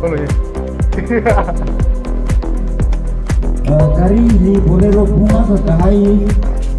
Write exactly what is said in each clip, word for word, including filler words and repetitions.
Follow him. Uh, gari hili Bolero pung akha kahai,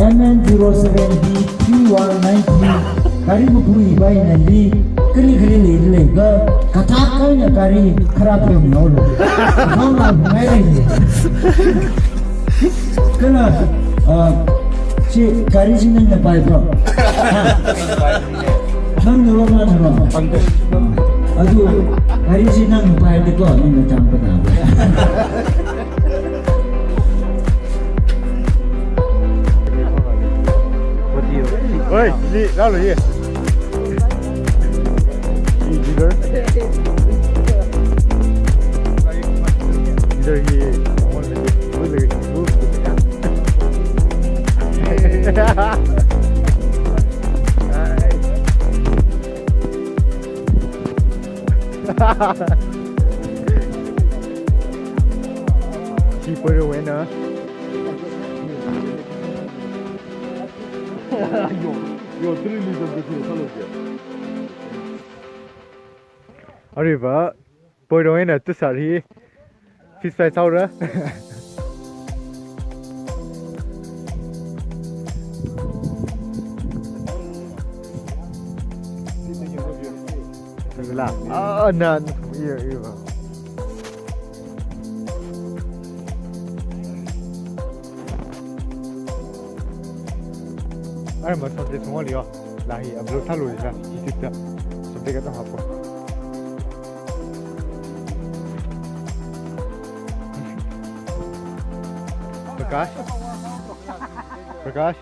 M N zero seven B three one nine three. Gari mapui bai nali, kali kali li li ga, kathak kaina gari kharap yam nolo. Hang la ngai le. Kala, uh, chi gari chi nangna pai bro. Nang nolo na nolo. Adu, gari chi nang pai de ko, nang na chang pa na. Oi, ni, lalo ye. Ni, leader. Leader ye. Cheaper winner. Yo, yo, three liters of the fuel, hello, yeah. Arriba. Poirong eina tusari. Fish fry saura. Wala. Ah, na, iyo, iyo. Ai, ma subject song liyo. Lahi, upload sālu la. Subject kata hapo. Prakash. Prakash.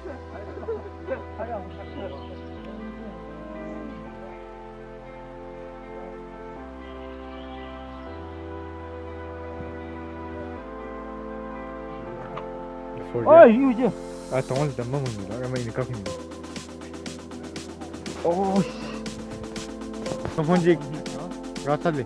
Oi, yu je. Ah, tong da mamang da, kama ini kafin. Oh. Tong hon je. Rata le.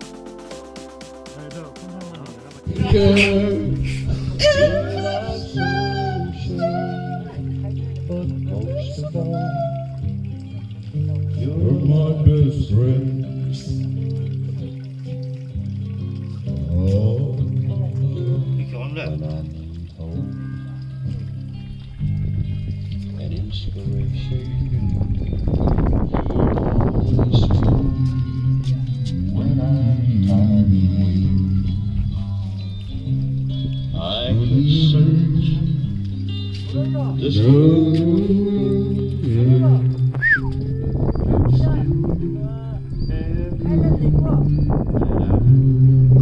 You're my best friend. Oh, and I need hope and inspiration. You're always true when I'm weak. I could search this world.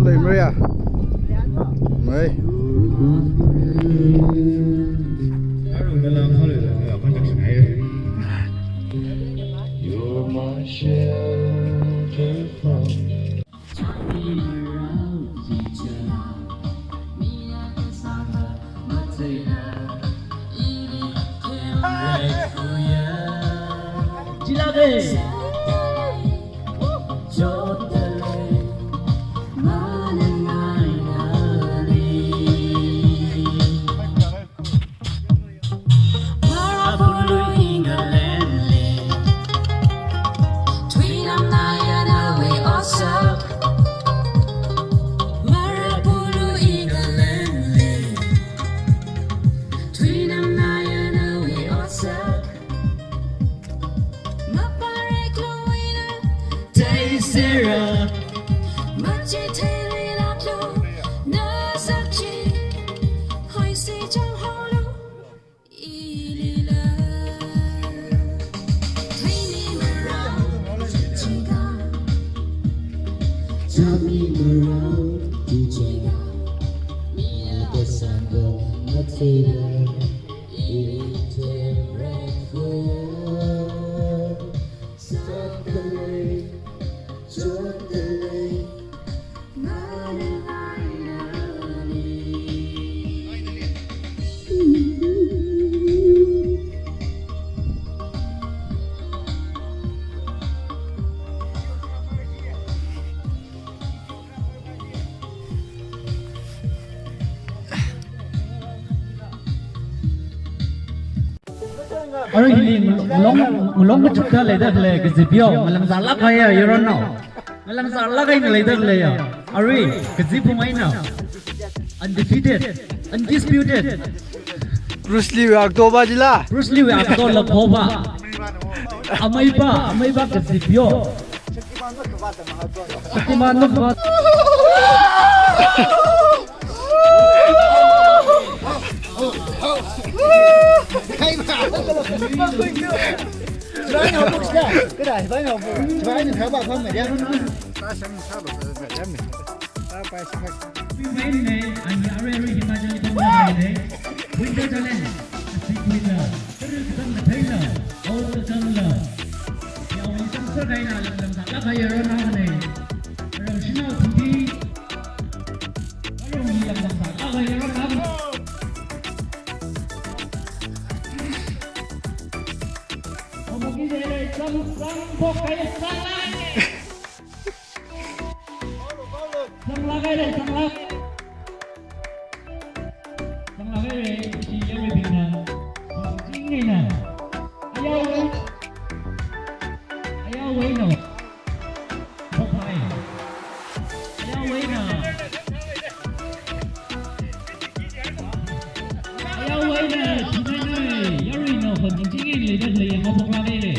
Lei Maria. Mai. You're my shelter from Arui hili ngalung, ngalung machukda leida khalei kazip yo, ngalamzarlāk kahai ya, yaron nao. Ngalamzarlāk kahai leida khalei ya. Arui, kaziphung eina. Undefeated, undisputed. Bruce Lee wui actor pa chila. Bruce Lee wui actor lakhova. Amei pa, amei pa kazip yo. Shaktiman no kaba. Winner, Himachal Winter Talent, Winner, Zanglak haira, zanglak. Zanglak haira, ishi yaruibingna. Zanglak haira. Ayao wei. Ayao wei no. Phokhai. Ayao wei no. Ayao wei no. Chimai no. Yarui no. Khon chingching leida lei yangphoklak haira.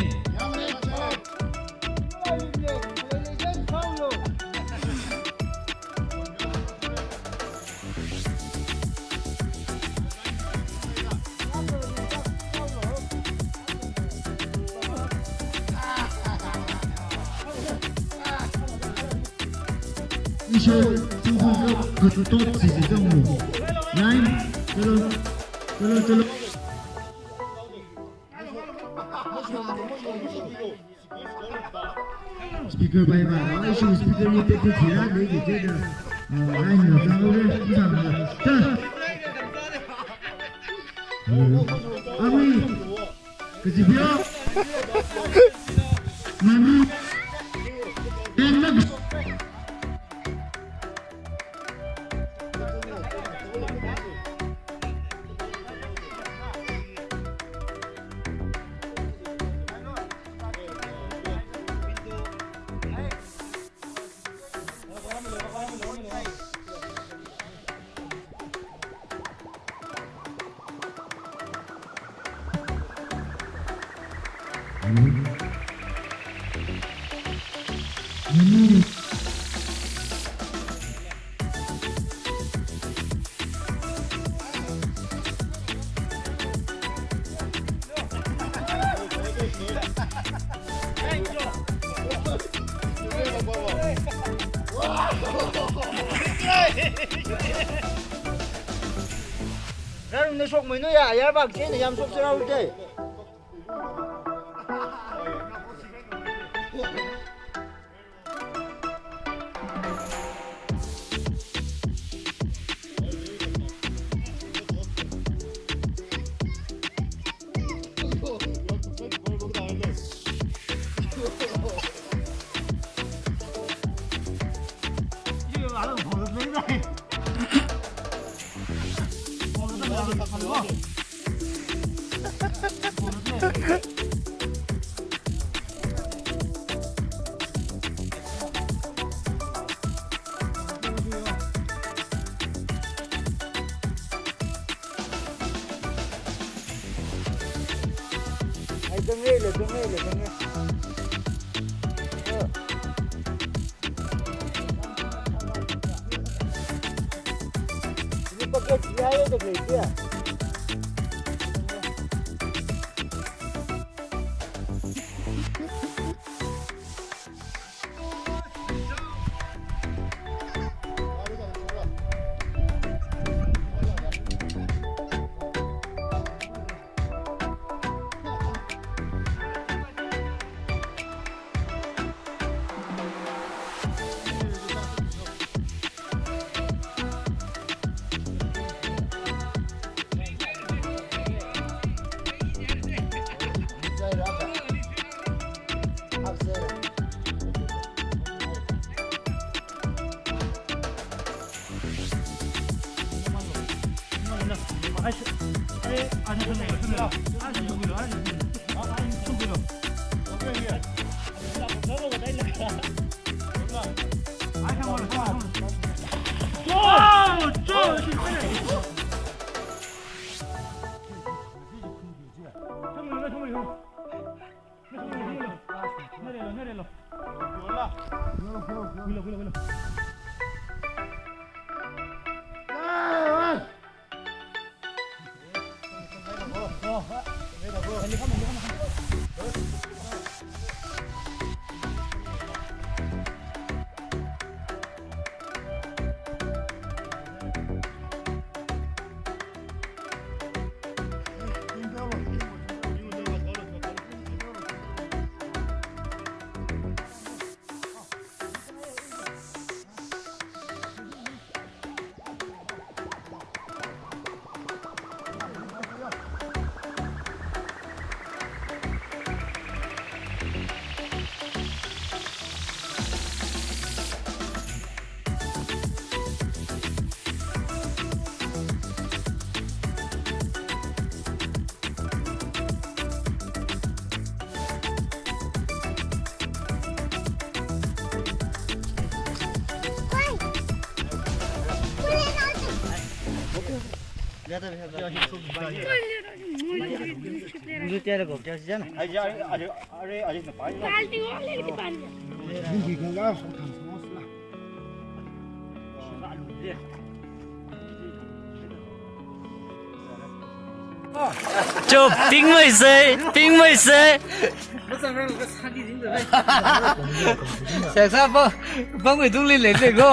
Isho, tuhu, kutu tot sisi zangmu. Nine, zero, zero, zero. Speaker pai pa, ah, isho speaker ni tete thira, ni tete da. Ah, line lo, zang lo, zang lo. Ta. Hello. Ami. Kaziphung. Mami. Enak. Rarumna shokmei nu ya, ayar bak china yamshok chirau te. Ai, dang e, le, dang e, le, dang e. Ini pakai dia ya, dia beli dia. Chop, ping mai sei, ping mai sei. Sāsā pa, pangwui tungli leilei ko.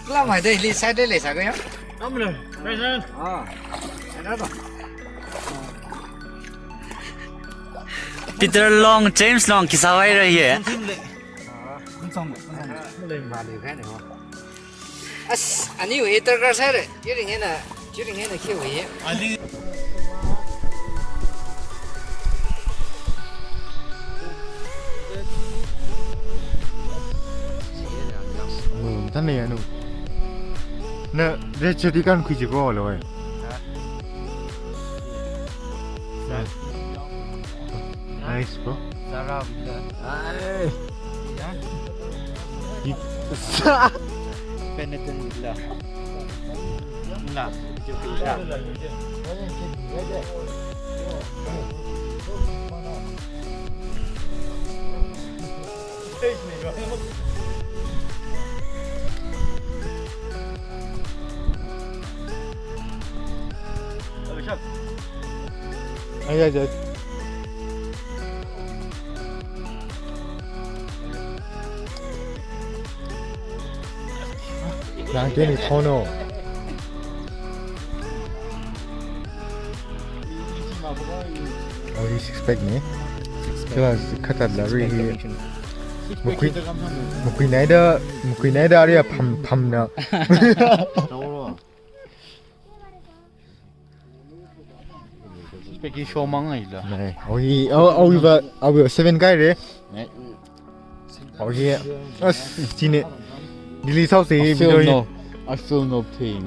Lamhaida hili side li leisā ko ya. Amre, present. Ah, sāda to. Peter Long, James Long, kisa vai rahi hai. As, ani hui darkar sāre. Chiring hina, chiring hina khi hui. Mu, tan le anu. Na, re chedi kan khuiji ko lo. Nice, bro. Ai. Penitent la. La, joki la. Ai, ai, ai. Nang keni thono. Oh, hi six pack ni. Six pack. Kala khatat la ri hi. Mukui, mukui naida, mukui naida ari pham, pham na. Peki shomang ai la. Nai. Awi, awi, awi ba, awi seven kai re. Nai. Awi. As, chine. Delete sāsei, I feel video hi. No, I feel no pain.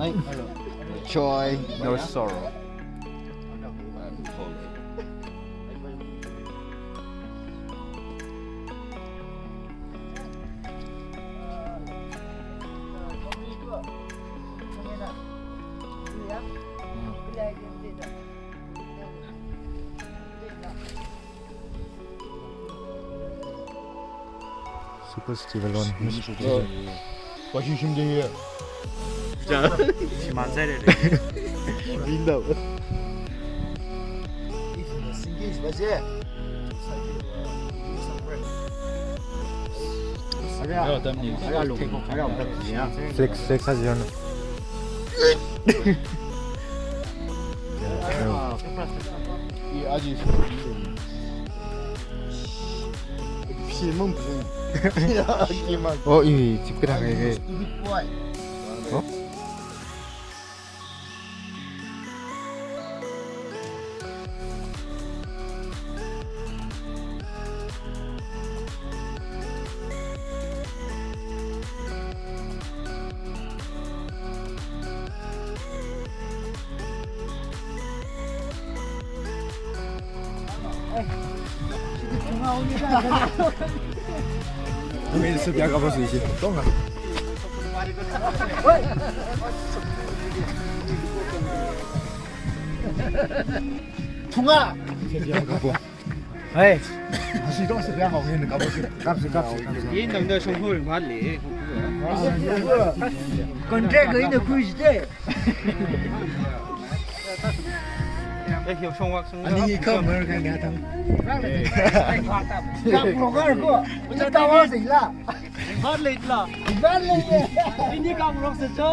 Joy, no sorrow. Super Steven Lon. Super Steven. Wa shi shim de ye. Ja. Shiman sai de. Window. Flex, flex hajion. Oh, i chip kira ke. Oh. Thunga. Hey. Asi dong sepiang hao hin kap si, kap si, kap si. Yin dang da song hu ring phat le. Contract lo ina kui si de. Ani ka mer ka nga thang. Kap lo kar ko. Uja tawa sila. Ringphāt leila. Ringphāt leila. Ini kap rok se cho.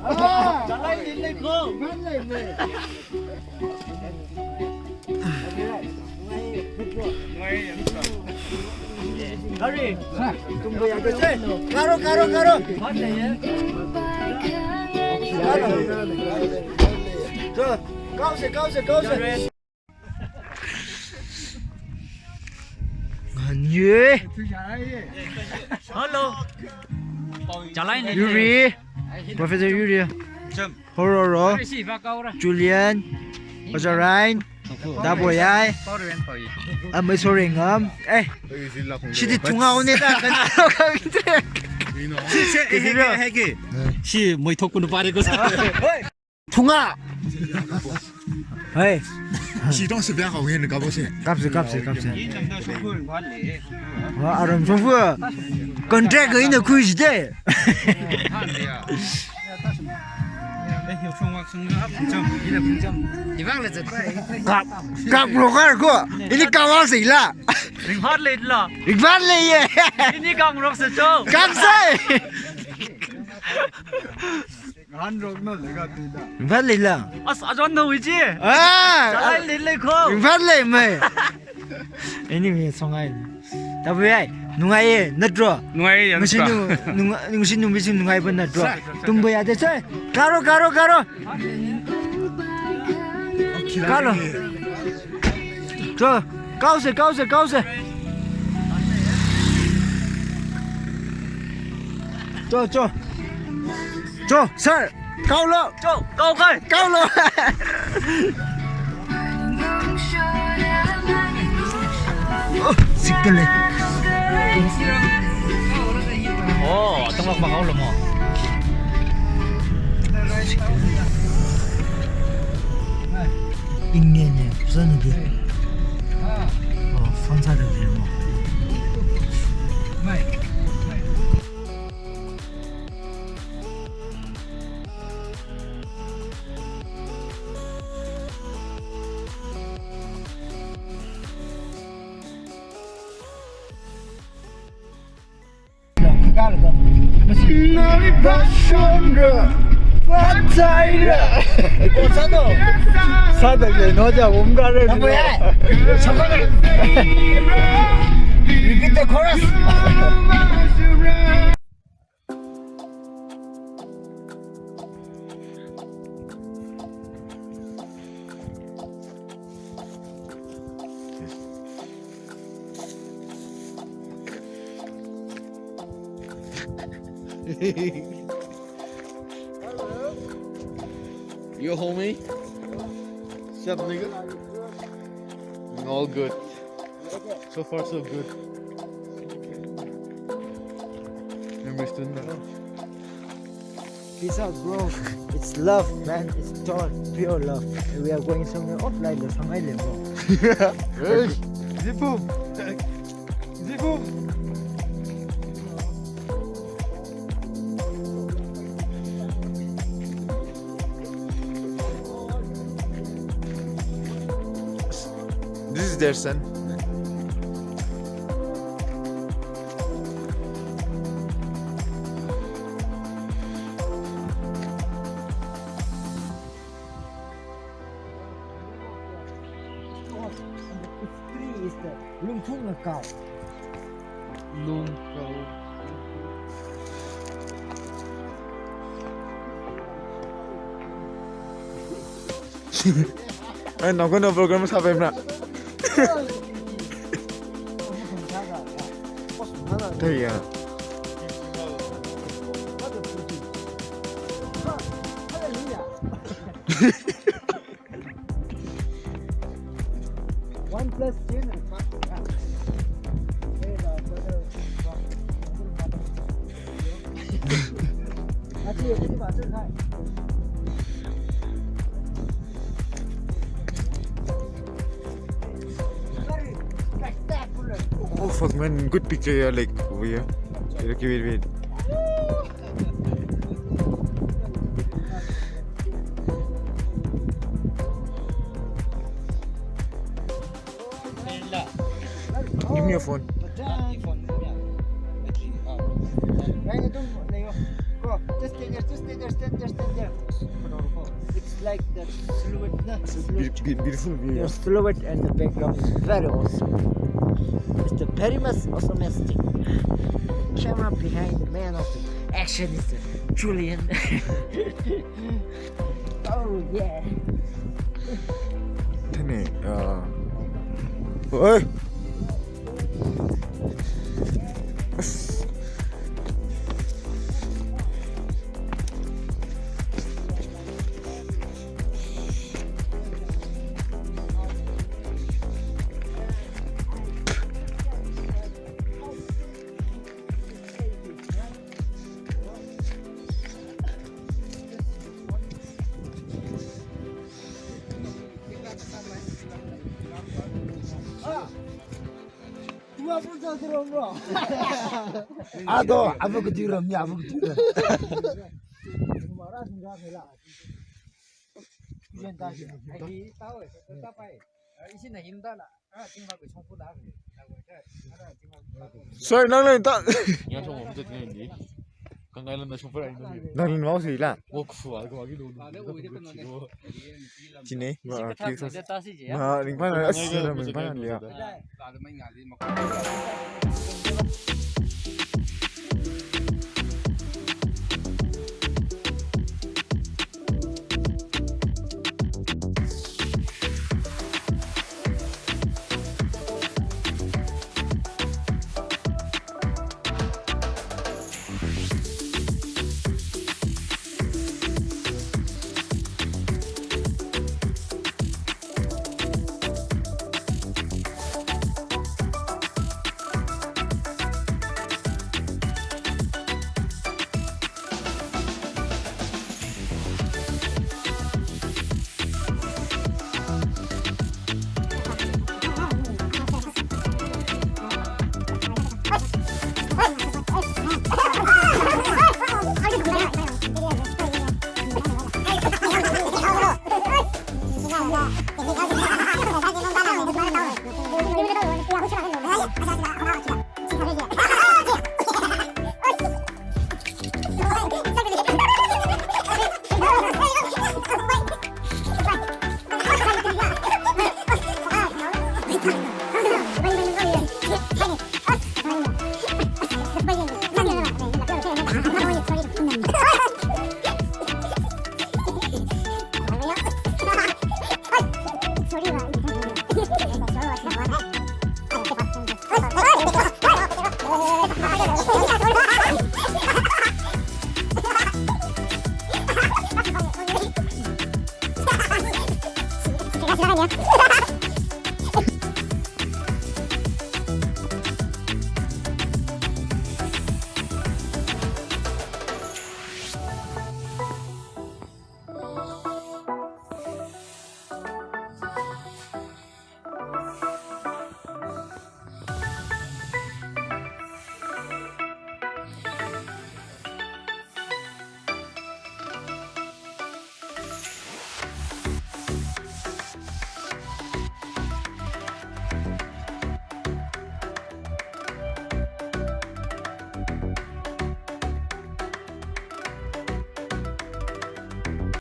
Ah. Chalai leilei ko. Ringphāt leila. Karo, karo, karo. Karo. Kaose, kaose, kaose. Nganye. Hello. Chalai ni. Yuri. Professor Yuri. Hororo, Julian, Ojarain, Daboyai, Amai Sorengam. Eh, shidi chunga one ta kan. Shi, shi, eh, eh, eh, eh, eh. Shi, moi thok kun pare ko sa. Thunga. Hey. Shi tong si bia kau hen kabo si. Kapsi, kapsi, kapsi. Wa aram sofu. Contract ga ina kui jide. Kap, kap rokar ko. Ini kawal sila. Ringphāt leila. Ringphāt leiye. Ini kap rok se cho. Kap se. Ngan rok na lega tida. Ringphāt leila. As ajon no iji. Ah. Chalai leilei ko. Ringphāt lei mai. Anyway, songai. Tabu ai, nungaiye, natro? Nungaiye, nungsi natro? Nu-, nung-, nungsi nungbi si nungaiba natro? Sa, sa, sa. Tumbo ya de, sa. Karo, karo, karo. Kalo. Cho, kaose, kaose, kaose. Cho, cho. Cho, sir. Kaolo. Cho, kao kai. Kaolo. Oh, sikale. Oh, tengok bang kaolo mo. Ingene, sana de. Oh, phone sa de mo. Nali bashonra, bataira. Konsado. Sada le no ja umgare. Apa ya? Repeat the chorus. Yo, homie. Sup, nigga? All good. So far, so good. Remember, student. Peace out, bro. It's love, man. It's pure, pure love. And we are going somewhere offline, the Shanghai, bro. Hey, Zipu. Zipu. This is their son. Three is the Lungthung Ngakao. Lungthung. Ai, nangkon na program sa pemna. Taya. One plus ten and five. Oh fuck, man, good picture, yeah, like, over here. Okay, wait, wait. Your phone. Right, I don't know. Go. Just stand there, just stand there, stand there, stand there. It's like the silhouette, no? It's a be-, be-, beautiful view. The silhouette and the background is very awesome. It's the very most awesomest thing. Camera behind the man of the action is the Julian. Oh yeah. Tene, uh, oi. Ado, abu ketiram ni, abu ketiram. Sorry, nang nang ta. Yang song om jet ni. Kang kai lan na song pura ni. Nang nang mau si la. Wo khu a ko agi do. Chine, ma ki sa. Ma ring pa na, asi na ring pa na liya.